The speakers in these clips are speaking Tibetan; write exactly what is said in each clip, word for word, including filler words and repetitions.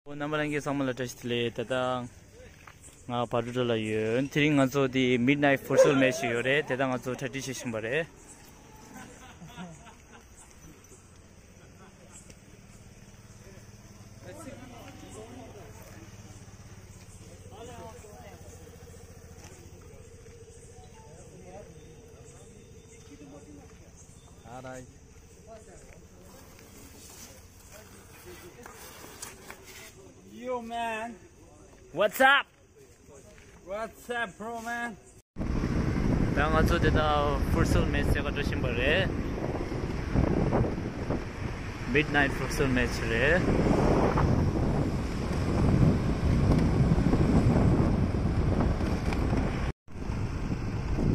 རྣམ་པ་ལྷན་རྒྱས་ཚང་མ་ལ་བཀྲ་ཤིས་བདེ་ལེགས། ད་ལྟ་ང་བ་རུ་ཊ་ལ་ཡོད། དེ་རིང་ང་ཚོ་དེ་མིཌ་ནའིཊ་ཕུཊ་སལ་མེ་ཆི་ཞིག་ཡོད་རེད། དེ་ད་ང་ཚོ་གྲ་སྒྲིག་བྱེད་བཞིན་པ་རེད། All right. Yo, man. What's up? What's up, bro, man? ད་ང་ཚོ་དེ་ད་ཕུཊ་སལ་མེ་ཆི་རྩེ་ག་འགྲོ་བཞིན་པ་རེད། མིཌ་ནའིཊ་ཕུཊ་སལ་མེ་ཆི་རེད།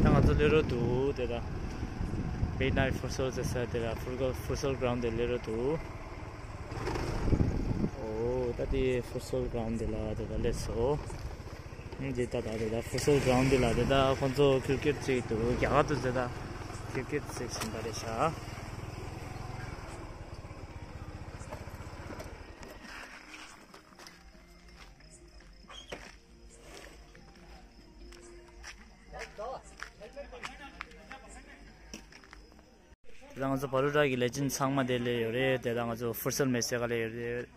ད་ང་ཚོ་སླེབས་རོགས་འདུག་དེ་ད་མིཌ་ནའིཊ་ཕུཊ་སལ་རྩེ་ས་དེ་ལ་ཕུཊ་སལ་གྷ་རའུན་ཌི་དེ་སླེབས་རོགས་འདུག་ཨོ་ད་དེ་ཕུཊ་སལ་གྷ་རའུན་ཌི་དེ་ལ་དེ་ད་སླེབས་སོང་། ཨང་། དེ་ད་ད་དེ་ད་ཕུཊ་སལ་གྷ་རའུན་ཌི་དེ་ལ་དེ་ད་ཁོང་ཚོ་ཁིར་ཀེཊ་རྩེ་གི་འདུག་རྒྱ་གར་དུ་དེ་ད་ཁིར་ཀེཊ་རྩེ་བཞིན་པ་རེད་ཤག་དེ་ད་ང་ཚོ་བ་རུ་ཊ་གི་ལེ་ཇེན་ཌི་ཚང་མ་དེ་སླེབས་ཡོད་རེད། དེ་ད་ང་ཚོ་ཕུཊ་སལ་མེ་ཆི་རྩེ་ག་སླེབས་ཡོད་རེད།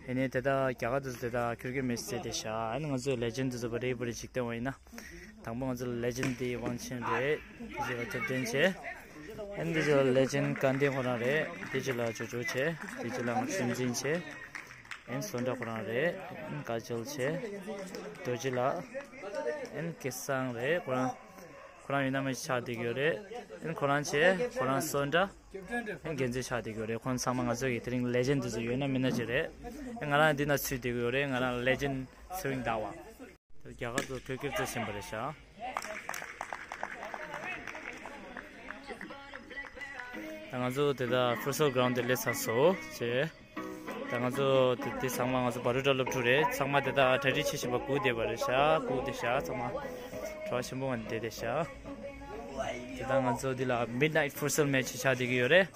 ཨ་ནི་དེ་ད་རྒྱ་གར་དུ་དེ་ད་ཁིར་ཀེཊ་མེ་ཆི་རྩེ་བསྡད་ཤག་ཨ་ནི་ང་ཚོའི་ལེ་ཇེན་ཌི་དེ་ཚོ་བ་རེ་བ་རེ་ཅིག་བསྟན་པ་ཡིན་ན། དང་པོ་ང་ཚོ་ལེ་ཇེན་ཌི་དེ་ཝང་ཆེན་རེད། དེ་ཚོ་ལ་ཐུབ་བསྟན་བྱས། ཨ་ནི་དེ་ཚོ་ལེ་ཇེན་ཌི་དཀར་ལྡན་ཁོ་རང་རེད། དེ་ཚོ་ལ་ཇོ་ཇོ་བྱས། དེ་ཚོ་ལ་ང་ཚོ་སྲིད་འཛིན་བྱས། ཨན་སོན་ཏྲ་ཁོ་རང་རེད། ཨན་ཀ་ཇོལ་བྱས། རྡོ་རྗེ་ལགས། ཨན་སྐལ་བཟང་རེད། ཁོ་རང་ཁོ་རང་ཡོད་ན་མི་ཆགས་བསྡད་ཀྱི་ཡོད་རེད། ཨན་ཁོ་རང་བྱས། ཁོ་རང་སོན་ཏྲ། ཨན་རྒྱལ་མཚན་ཆགས་བསྡད་ཀྱི་ཡོད་རེད། ཁོང་ཚང་མ་ང་ཚོ་གི་དེ་རིང་ལེ་ཇེན་ཌི་དེ་ཚོ་ཡོད་ན་མིན་ན་ཅིག་རེད། ཨན་ང་རང་འདི་ན་ཚུད་བསྡད་ཀྱི་ཡོད་རེད། ང་རང་ལེ་ཇེན་ཌི་སི་ཝིང་ཟླ་བ། རྒྱ་གར་དུ་ཁིར་ཀེཊ་རྩེ་བཞིན་པ་རེད་ཤག་ད་ང་ཚོ་དེ་ད་ཕུཊ་སལ་གྷ་རའུན་ཌི་དེ་སླེབས་ཚར་སོང་བྱས། ད་ང་ཚོ་དེ་དེ་ཚང་མ་ང་ཚོ་བ་རུ་ཊ་སློབ་ཕྲུག་རེད། ཚང་མ་དེ་ད་གྲ་སྒྲིག་བྱེད་བཞིན་པ་སྒུག་བསྡད་པ་རེད་ཤག་སྒུག་བསྡད་ཤག་ཚང་མ་བྲོ་བ་ཆེན་པོ་ངང་ནས་བསྡད་བསྡད་ཤག་དེ་ད་ང་ཚོ་འདི་ལ་མིཌ་ནའིཊ་ཕུཊ་སལ་མེ་ཆི་ཆགས་བསྡད་ཀྱི་ཡོད་རེད།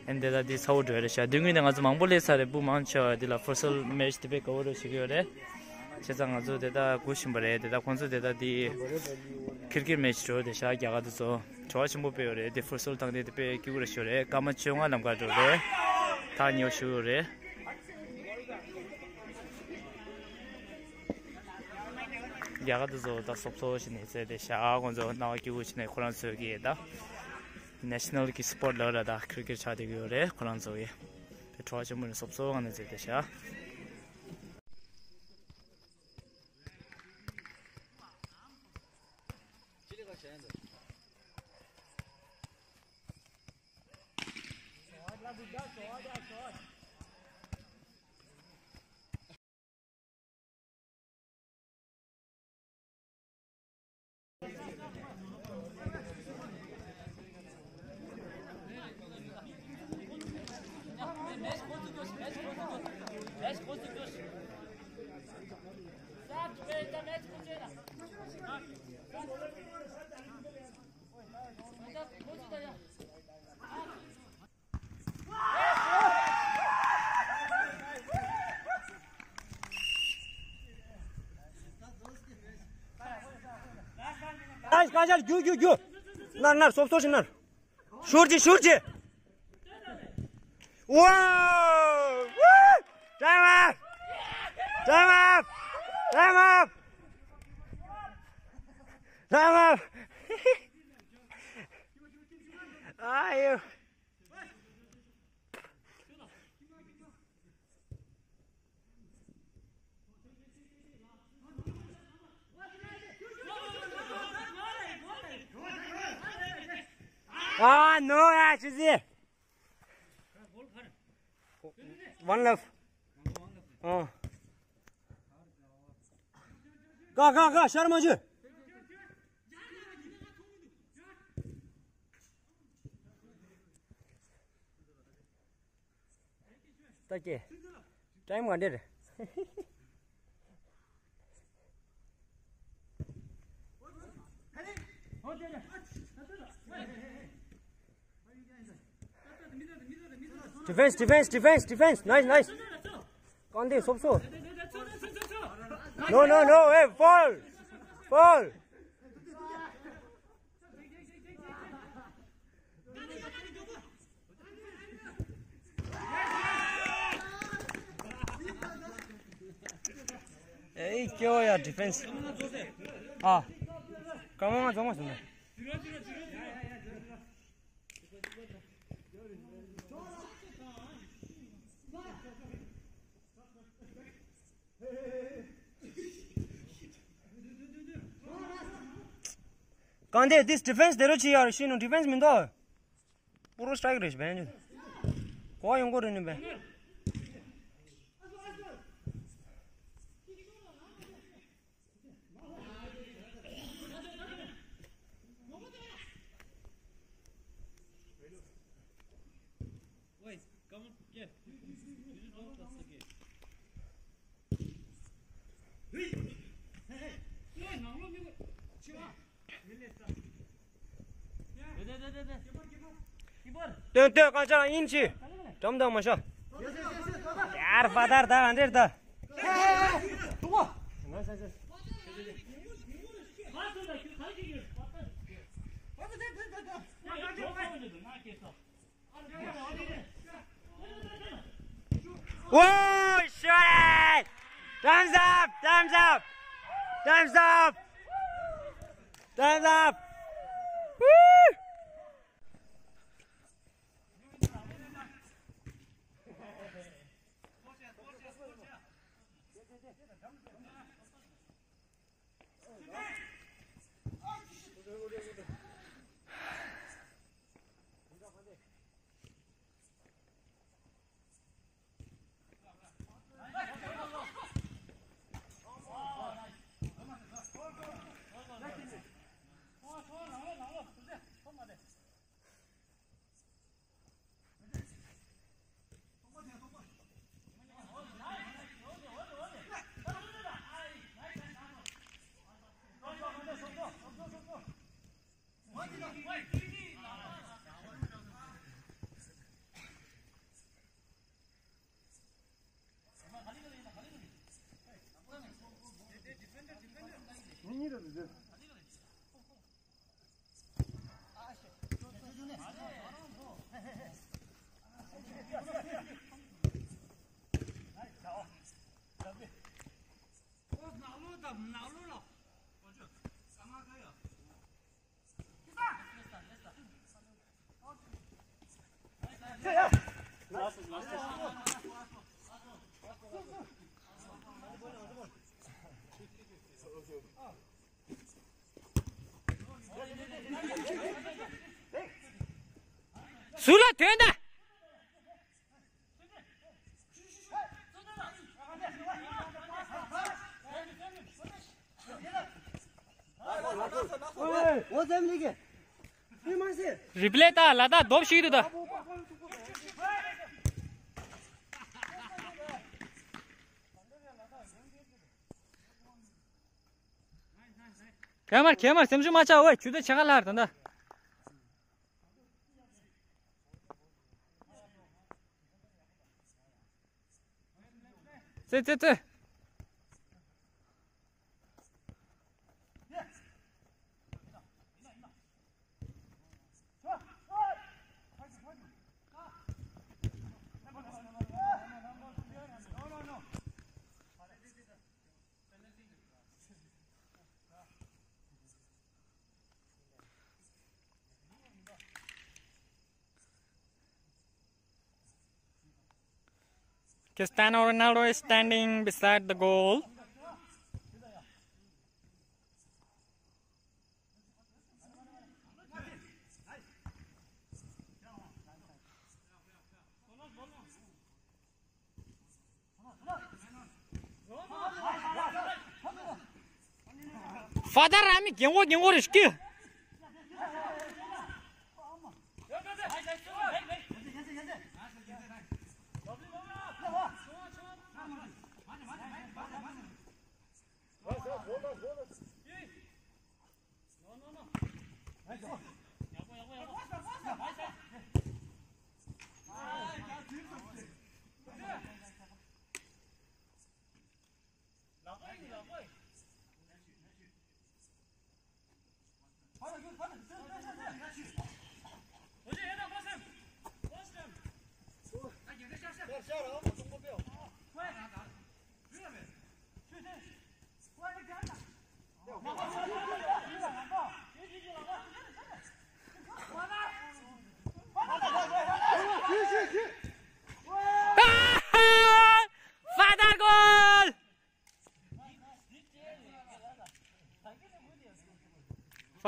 ཨན་དེ་ད་འདི་ཚ་བོ་འགྲོ་ཡ་རེད་ཤག་དེ་སྔོན་ནས་ང་ཚོ་མང་པོ་སླེབས་ཚར་རེད། སྤུན་མང་ཆེ་བ་འདི་ལ་ཕུཊ་སལ་མེ་ཆི་དེ་དཔེ་དགའ་བོ་རེད་བྱེད་ཀྱི་ཡོད་རེད། བྱས་ཙང་ང་ཚོ་དེ་ད་སྒུག་བཞིན་པ་རེད། དེ་ད་ཁོང་ཚོ་དེ་ད་འདི་ཁིར་ཀེཊ་མེ་ཆི་འགྲོ་བསྡད་ཤག་རྒྱ་གར་དེ་ཚོ་བྲོ་བ་ཆེན་པོ་དཔེ་ཡོད་རེད། དེ་ཕུཊ་སལ་ཐང་དེ་དེ་དཔེ་སྐྱིད་པོ་རེད་ཤོད་རེད། སྐར་མ་བཅོ་ལྔ་ལམ་ཁ་འགྲོ་རེད། ཐག་ཉེ་བོ་ཞུ་ཡོད་རེད། རྒྱ་གར་དེ་ཚོ་ད་སོབ་སོབ་བྱས་ནས་རྩེ་བསྡད་ཤག་ཁོང་ཚོ་སྣང་བ་སྐྱིད་པོ་བྱས་ནས་ཁོ་རང་ཚོའི་གི་ད་ནེ་ཤ་ནལ་གི་སི་པོར་ཊི་ལབ་ར་ད་ཁིར་ཀེཊ་ཆགས་བསྡད་ཀྱི་ཡོད་རེད། ཁོ་རང་ཚོ་གི་དེ་བྲོ་བ་ཆེན་པོ་ནས་སོབ་སོབ་ངང་ནས་རྩེ་བསྡད་ཤག་ཀ་ཤལ་ཀ་ཤལ། རྒྱུག་རྒྱུག་རྒྱུག་ནར་ནར་སོབ་སོབ་ཞིག་ནར། ཤུར་གྱིས་ཤུར་གྱིས། Wow! Woo! Time up! Time up! Time up! Time up! ཨ་ཡོ། ཨ་ནོ་ཡ་ཆི་ཟི། One love. ཨ། ག་ག་ག་ཤར་མ་བྱོས། ད་ཀྱེ། ཊའིམ་ག་འདྲ་རེད། Defense, defense, defense, defense. Nice, nice. གང་དེ་སོབ་སོ། No, no, no, hey, foul. Foul. Hey, ཁྱོད་ཡ་ཌི་ཕེན་སི། ཨ། ཀ་མ་ང་ཚང་མ་སོང་ན། གང་དེ་this defense དེ་རུ་ཆི་ཡར་ཤི་ནུ་ཌི་ཕེན་སི་མི་འདུག་པུ་རུ་སི་ཊི་རའི་ཀི་རེད་བན་ཅུ། གོ་བ་ཡོང་གོ་རེད་ནི་བན། སྟོན་སྟོན་གང་ཅང་ཡིན་ཅི། འགྲམ་དང་མ་ཤོག་ཡར་ཕ་དར་ད་ཨ་འདྲེར་ད། Whoa, shot it! Time's up! Time's up! Time's up! Time's up! Woo! སུ་ལ་དོན་དང་། རི་པི་ལེ་ལྟ་ལ་ད་རྡོབ་ཤིག་འདུག་ད། གད་མར་གད་མར་སེམས་ཤུགས་མ་ཆག་ཨོའི་ཇུ་ཏེ་ཆེ་ཁ་ལྷར་ད་ད། ཙེ་ཙེ་ཙེ། Cristiano Ronaldo is standing beside the goal. ཕ་དར་ར་མི་རྒན་གོག་རྒན་གོག་རེ་ཤི།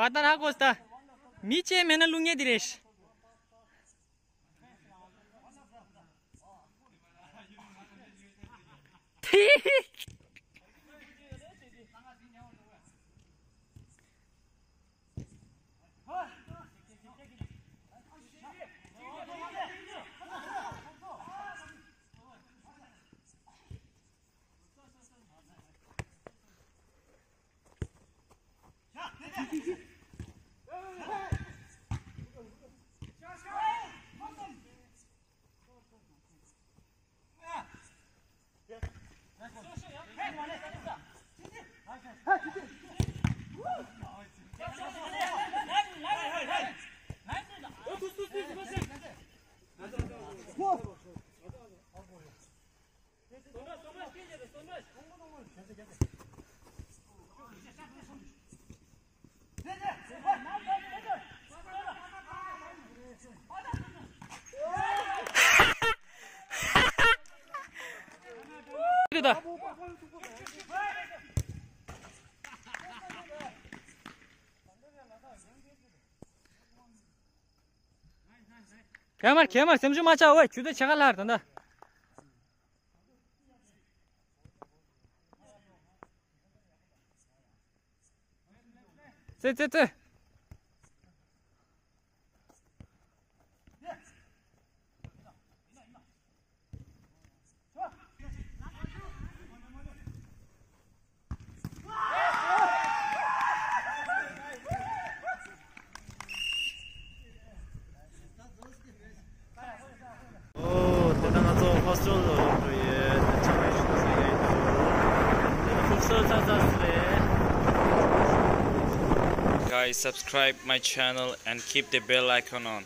བ་ད་ར་གོ་སྟ། མི་ཆེ་མེད་ན་ལུང་ངེ་དི་རེད། གད་མར་གད་མར་སེམས་ཤུགས་མ་ཆག་ཨོའི་ཇུས་གཏོགས་ཆེ་ཁ་ལྷག་ད་ད། ཙེ་ཙེ་ཙེ། ཨོ། དེ་ད་ང་ཚོ་ཧོ་སི་ཊེལ་ལ་འགྲོ་ཡོད། ཆ་མེད་ཞུ་ས་ཡོད། དེ་ད་ཧུར་སོ་ཚ་ཚ་སི་རེད། Guys, subscribe my channel and keep the bell icon on.